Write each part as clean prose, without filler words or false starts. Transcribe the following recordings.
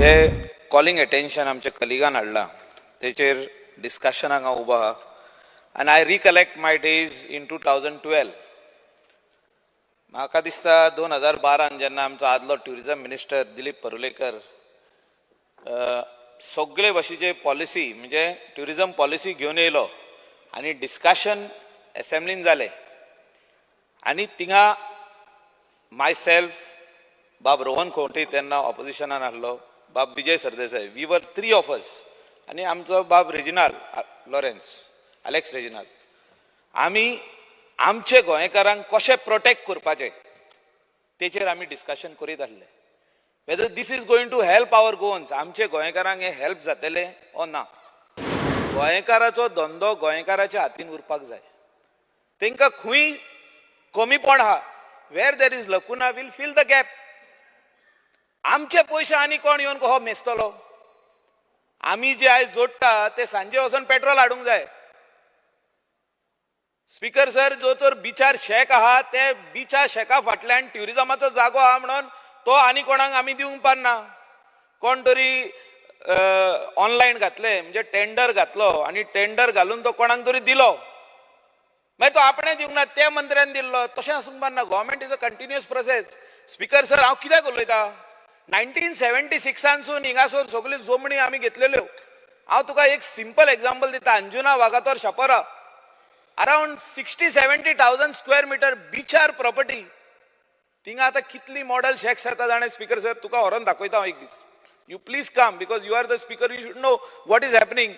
जे calling attention आमच्या कलिगान हाडलां तेचेर डिस्कशनाक हांव उबो आहा आनी I recollect my days in 2012. म्हाका दिसता 2012न जेन्ना आमचो आदलो ट्युरिजम मिनिस्टर दिलीप परुलेकर सगळे भाशेचे पॉलिसी, म्हणजे ट्युरिजम पॉलिसी घेवन येयलो आनी डिस्कशन एसेंब्लीन जालें आनी थिंगा my self, बाब रोहन खंवटे तेन्ना ऑपोजिशनान आसलो, बाब Vijay Sardesai, we were three of us आनी आमचो बाब रेजिनाल लॉरेन्स, अलेक्स रेजिनाल. आमी आमचे गोंयकारांक कशें प्रोटेक्ट करपाचें तेचेर आमी डिस्कशन करीत आसले, whether this is going to help our Goans, आमचे गोंयकारांक हें हेल्प जातलें ओ ना. गोंयकाराचो धंदो गोंयकाराच्या हातीन उरपाक जाय. तांकां खंय कमीपण आहा, where there is lacuna, we'll fill the gap. आमचे पयशे आनी कोण येवन कहो मेजतलो? आमी जे आयज जोडटा ते सांजे वचून पेट्रोल हाडूंक जाय. स्पीकर सर, जो तर बिचार शॅक आहा, ते बिचा शॅका फाटल्यान ट्युरिजमाचो जागो आहा म्हणून तो आनी कोणाक आमी दिवंक पारना. कोण तरी ऑनलायन घातले, म्हणजे टेंडर घातलो आनी टेंडर घालून तो कोणाक तरी दिलो, मागीर तो आपणें दिवंक ना, त्या मंत्र्यान दिल्लो. तशें आसूंक पारना. Government is a continuous process. Speaker sir, हांव कित्याक उलयता? 1976सानसून हिंगासर सगल्यो जमणी आमी घेतलेल्यो. हांव तुका एक सिंपल एग्जाम्पल दिता. Anjuna, Vagator, Chapora, around 60-70 thousand square meter बिचार property. थिंगा आतां कितली मॉडल शॅक्स येता जाणें? स्पीकर सर, तुका व्हरोन दाखयता हांव एक दीस. You please come, because you are the speaker, you should know what is happening.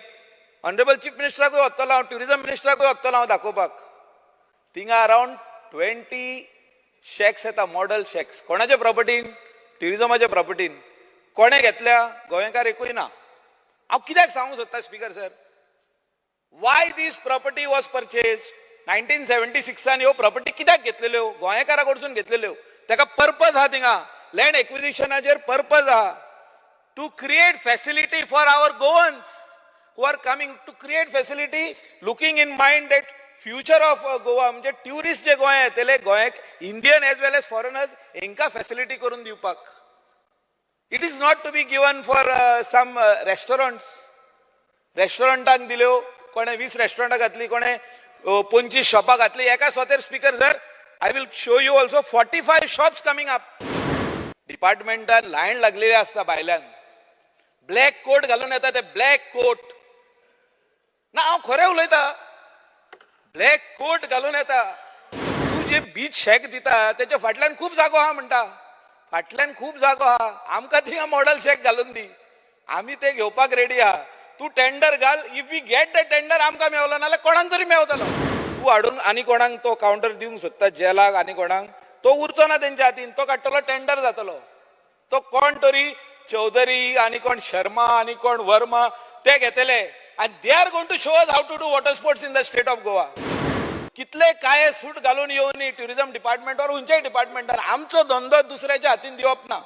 Honourable chief मिनिस्टराकूय वतलो हांव, ट्युरिजम मिनिस्टराकूय वतलो हांव दाखोवपाक. थिंगा अरावंड 20 शॅक्स येता, मॉडल शॅक्स. कोणाच्या प्रॉपर्टीन? ट्युरिजमाच्या प्रॉपर्टीन. कोणें घेतल्या? गोंयकार एकूय ना. हांव कित्याक सांगूंक सोदता, speaker sir, why this property was purchase? 1976ान ह्यो प्रॉपर्टी कित्याक घेतलेल्यो? गोंयकारा कडसून घेतलेल्यो. ताका पर्पज आहा. थिंगा लँड एक्विजिशनाचेर पर्पज आहा, to create facility for our Goans who are coming, to create facility looking in mind that future of Goa, म्हणजे ट्युरिस्ट जे गोंया येतले, गोंयाक Indian as well as foreigners, हेंकां फॅसिलिटी करून दिवपाक. It is not to be given for some restaurants. रेस्टॉरंटांक दिल्यो कोणें, 20 रेस्टॉरंटां घातली कोणें, 25 शॉपां घातली एका Soter. Speaker sir, I will show you also 45 shops coming up. डिपार्टमेंटान line लागलेली आसता. भायल्यान ब्लॅक कोट घालून येता ते, ब्लॅक कोट. ना, हांव खरें उलयता. ब्लॅक कोट घालून येता. तूं जे बीच शॅक दिता तेच्या फाटल्यान खूब जागो आहा म्हणटा, फाटल्यान खूब जागो आहा, आमकां थिंगा मॉडल शॅक घालून दी, आमी ते घेवपाक रेडी आहा. तूं टेंडर घाल. If we get the tender, आमकां मेवलो नाल्यार कोणाक तरी मेवतलो. तूं हाडून आनी कोणाक तो कावंटर दिवंक सोदता, जेलाक आनी कोणाक, तो उरचो ना तेंच्या हातीन. तो काडटलो, टेंडर जातलो. तो कोण तरी चौधरी आनी कोण शर्मा आनी कोण वर्मा ते घेतले आनी they are going to show us how to do water sports in the state of Goa. कितले काय सूट घालून येवन ट्युरिझम डिपार्टमेंट वर खंयच्याय डिपार्टमेंटान, आमचो धंदो दुसऱ्याच्या हातीन दिवप ना.